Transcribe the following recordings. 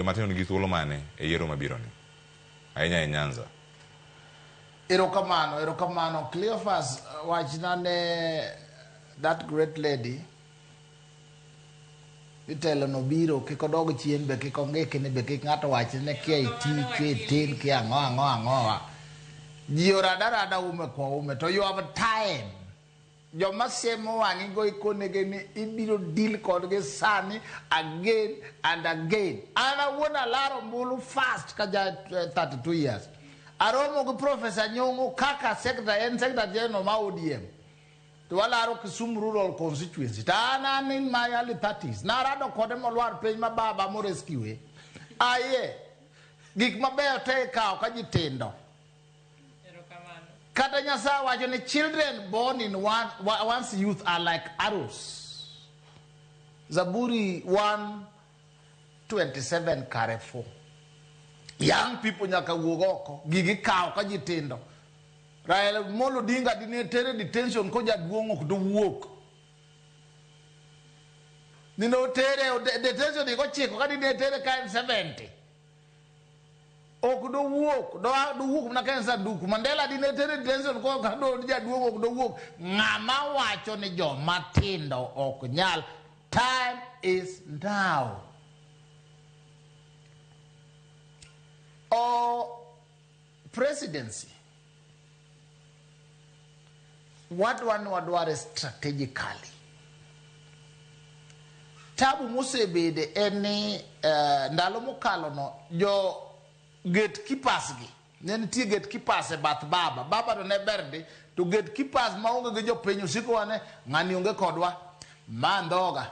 Jomatindo nigi thuolo mane e yiero mabironi? Ahinya e Nyanza. Erokamano, erokamano. Cleophas, wachna ne that great lady itelo no biro kik odog chien be kik ongikni be kik ng'ato wachne ne kia iti kia itin kia ang'o ang'o ang'owa. Ji orada rada ume kwa ume to you have time. Joma siemo wang'i go ikonegi ni ibiro deal kodgi sani again and again. An awuon alaro ombulu fast ka ja 32 years. Aromo gi Professor Nyong'o kaka secretary, en secretary general ma ODM. To walaro Kisumu Rural Constituency. To an an in my early 30s. Narado kode molwar piny ma baba mo rescue. Aye. Gik mabeyo te ikawo ka ji tindo. Kata Nyasaye wacho ni children born in one's youth are like arrows. Zaburi 127 kare 4. Young people nyaka wuog oko, gigi kawo ka ji tindo. Raila Amolo Odinga dine tere detention ko jaduong' ok dowuok. Nine otere detention higa ochiko ka dine tere ka en 70. Ok dowuok, dowuok mana ka en sanduku. Mandela dine tere detention ko ka do jaduong' ok dowuok. Ng'ama wacho ni joma tindo ok nyal. Time is now. O presidency. Wadwa ni wadware strategically. Tabu mosebede en ni ndalo mokalo no jo gatekeepers gi ne nitie gatekeepers e bath baba. Baba to ne ber ndi to gatekeepers maonge gi jopiny osiko wane ng'ani onge kodwa ma ndhoga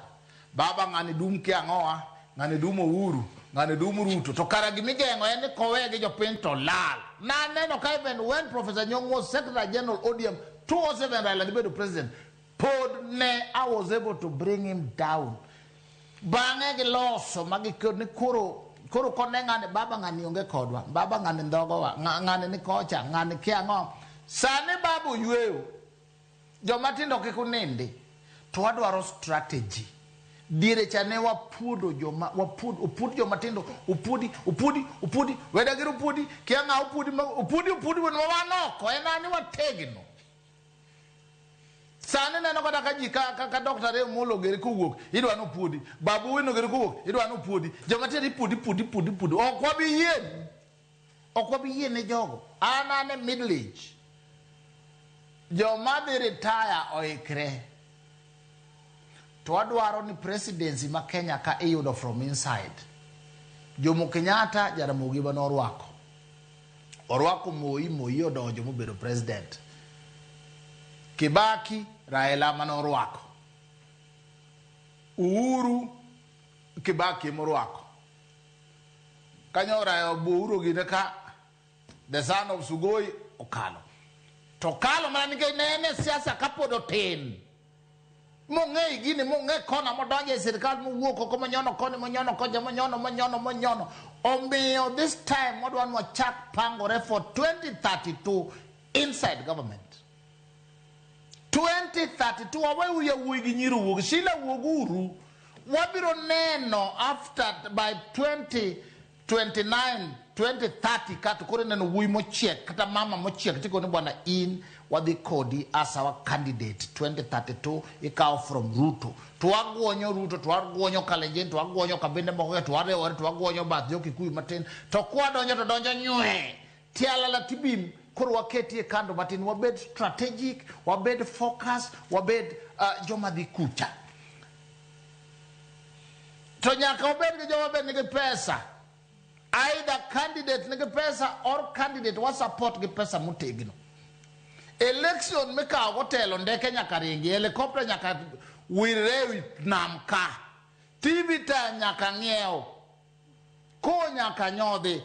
baba ng'ani dum kia ang'owa ng'ani dum Uhuru ng'ani dum Ruto to kara gimigeng'o en ni kowe gi jopiny to lal. Naneno ka even when Professor Nyong'o was Secretary General ODM 2007 Raila dhi bedo president pod ne I was able to bring him down. Bang'e giloso ma ni koro koro kone ng'ani baba ng'ani onge kodwa baba ng'ani ndhogowa ng'ani ni kocha ng'ani kia ang'o. Sani baba oyweyo joma tindo kik unindi to wadwaro strategy. Diere cha ne wapuodo joma wapuod opuod joma tindo opuodi opuodi opuodi wedagir opuodi kia ng'a opuodi opuodi opuodi wan wan oko en ani wategno. Sani neno kata ka ji ka Dr. Ray Omollo geri kowuok idwa ni opuodi, Babu Owino geri kowuok idwa ni opuodi, joma tindo ipuodi puodi puodi puodi. Ok wabi yie, ok wabi yie ne jogo. An an e middle age. Joma dhi retire oikre. To wadwaro ni presidency ma Kenya ka iyudo from inside. Jomo Kenyatta Jaramogi ema norwako. Orwako Moi, Moi odonjo mobedo president. Kibaki, Raila ema norwako. Uhuru, Kibaki ema orwako. Kanyo Raila Uhuru gine ka the son of Sugoi okalo. To okalo mana nikech ne en e siasa kapod otin. Mong'e gini, mong'e kona modonjo e sirikal mowuok oko monyono koni monyono kocha monyono monyono monyono. Omiyo this time wadwa ni wachak pangore for 2032 inside government. 2032 waweuru yawuoyi gi nyiri owuog. Sheila wuog uru. Wabiro neno after by 2029 2030 kato koro ineno wuoyi mochiek kata mama mochiek tikoni bwana in wadhi kodi as our candidate 2032 ikawo from Ruto to waguonyo Ruto to waguonyo Kalenjin to waguonyo kabinde moko to wariwore to waguonyo bath jo Kikuyu matin to kwadonjo to donjo nywe tialala tibim koro waketie kando matin wabed strategic wabed focus wabed joma dhi kucha to nyaka wabed gi joma be nigi pesa either candidate nigi pesa or candidate wa support gi pesa motegno. Election mikawo go telo ndeke nyaka ringi, helicopter nyaka wirre ewi nam ka, TV time nyaka ng'iew, ko nyaka nyodhi,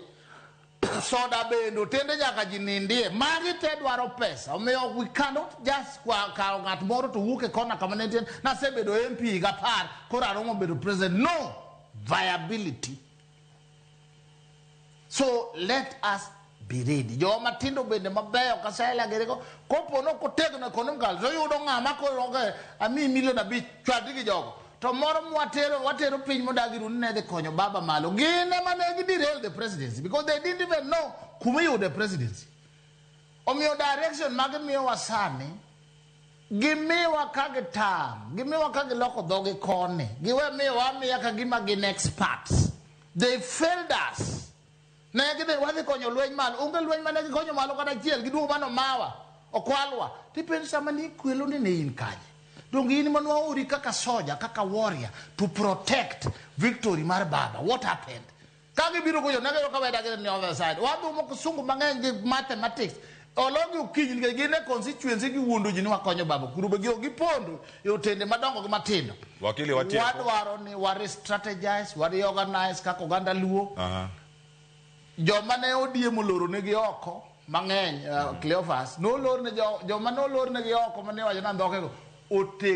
soda bende otende nyaka ji nindie. Magi te dwaro pesa. Omiyo we cannot just kawo ng'at moro to wuok e kona kama ne entie nasebedo MP higa 10 koro aromo bedo president. No viability. So let us be ready. Joma tindo bende mabeyo ka Sela girigo kopo no kotegno economical to yudo ng'ama koro ok amiyi milion 5 chwalri gi jogo. To moro mwatero watero piny modagi ru ni ne dhi konyo baba malo. Gin ema ne gi derail the presidency because they didn't even know kuma iyude presidency. Omiyo direction ma gimiyowa sani gimiwa ka gitang', gimiwa ka giloko dhogi koni, giwe miyowa amiya ka gima gin experts. They failed us. Ne gidhi wadhi konyo lweny malo, onge lweny mane gikonyo malo kata achiel, giduogo mano mawa, okwalwa. Tipenjo sama ni kwelo ni ne in kanye? Donge in manwaori kaka soja, kaka warrior to protect victory mar baba. What happened? Ka gibiro gocho, ne giyudo ka weda gin the other side. Wadhumo kisungu mang'eny gi mathematics. Ologi okinyi nikech gin e constituency giwuondo ji ni wakonyo baba. Kuro be gipondo e otende madongo gi matindo. Wakili, watieko. Wadwaro ni wa re-strategize, wa reorganize kaka oganda Luo. Joma ne ODM oloro negi oko mang'eny, Cleophas, nolor ne joma nolor negi oko mane wacho na ndhoke go oteg